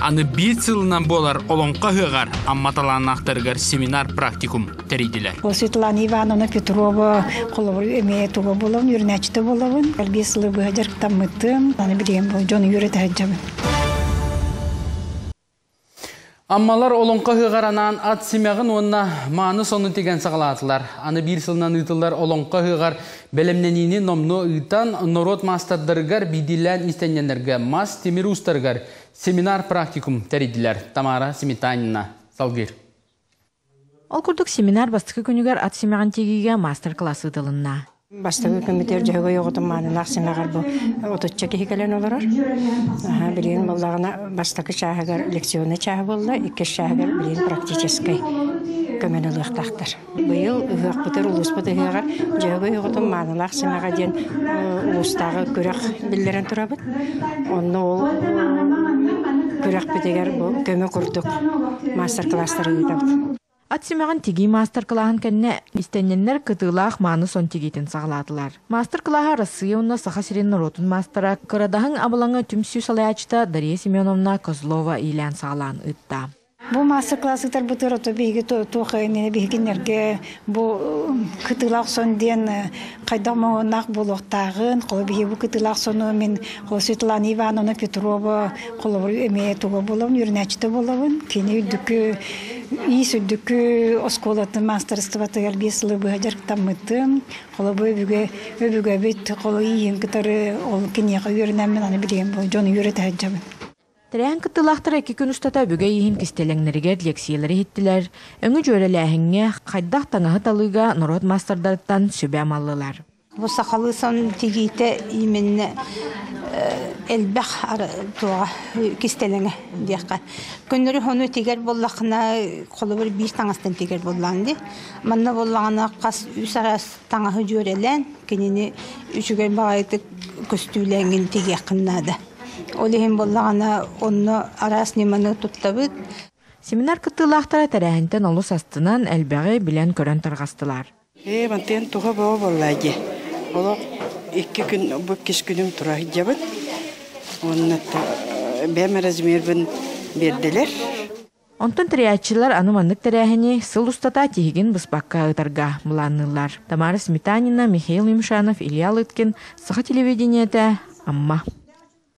Аны биир сылынан буолар Олоҥхо ыһыаҕар Амма талааннаахтарыгар семинар-практикум тэрийдилэр. Светлана Ивановна Петрова холобур эмиэ туга буолабын, үөрэнээччитэ буолабын. Биэс сылы быһа дьарыктаммытым. Аны билигин бу дьону үөрэтэ сылдьабын. Аммалар Олоҥхо ыһыаҕар анаан ат симэҕин уонна мааны сону тигэн саҕалаатылар. Аны биир сылынан ыытыллар Олоҥхо ыһыаҕар бэлэмнэниини номнуо ыытан, норуот маастардарыгар биирдиилээн иистэнньэннэргэ мас, тимир уустарыгар семинар-практикум тэрийдилэр. Тамара Сметанина салгыыр. Ол курдук семинар бастакы күнүгэр ат симэҕин тигиигэ маастар-кылаас ыытылынна. Бастакы күммүтүгэр Дьөһөгөй оҕотун маанылаах симэҕэр бу отучча киһи кэлэн олорор. Билигин буоллаҕына бастакы чааһыгар лекционный чааһы буолла, иккис чааһыгар билигин практическай көмөнү ылыахтаахтар. Быйыл ыһыахпытыгар улууспут ыһыаҕар Дьөһөгөй оҕотун маанылаах симэҕэ диэн улуустааҕы күрэх биллэрэн турабыт. Онно ол күрэхпитигэр бу көмө курдук маастар-кылаастары ыытабыт. Ат симэҕин тигии маастар-кылааһын кэннэ истэнньэннэр кытыылаах мааны сон тигиитин саҕалаатылар. Маастар-кылааһы Арассыыйа уонна Саха сирин норуотун маастара, Кырадаһыҥ абылаҥа түмсүү салайааччыта Дария Семеновна Козлова иилээн-саҕалаан ыытта. Бу мастер-класс ыытарбытыгар ото биһиги туох биһигиннэргэ бу кытыылаах сон диэн хайдах моһуоннаах буолуохтааҕын, холобур биһиги бу кытыылаах сону мин Светлана Ивановна Петрова холобур эмиэ туга буолабын, үөрэнээччитэ буолабын. Кини үрдүкү иис үрдүкү оскуолатын маастарыстыбатыгар биэс сылы быһа дьарыктаммытым. Холобур өбүгэ өбүгэбит холу ииһин кытары ол киниэхэ үөрэнэммин аны билигин бу дьону үөрэтэ сылдьабын. Тэрээһин кыттыылаахтара икки күн устата өбүгэ ииһин кистэлэҥнэригэр лиэксийэлэри иһиттилэр, өҥү дьүөрэлээһиҥҥэ, хайдах таҥаһы талыыга норуот маастардарыттан сүбэ амаллылар. Бу сахалыы сон тигиитэ именно элбэх туоҕа кистэлэҥэ диэххэ. Көннөрү хону тигэр буоллаххына, холобур биир таҥастан тигэр буоллаҕын дии. Манна буоллаҕына хас үс араас таҥаһы дьүөрэлээн, кинини үчүгэй баҕайытык көстүүлээҥҥин тигиэххин наада. Ол иһин буоллаҕына, онно араас ньыманы туттабыт. Семинар кыттыылаахтара тэрээһинтэн олус астынан, элбэҕи билэн-көрөн тарҕастылар. Ээ, мантан туга боо буолла дии. Олох икки күн бу иккис күнүм тура сылдьабын. Уонна бэйэм размербын биэрдилэр. Онтон тэрийээччилэр аны маннык тэрээһини сыл устата тиһигин быспакка ыытарга былаанныыллар. Тамара Сметанина, Михаил Юмшанов, Илья Лыткин, Саха телевидениетэ, Амма.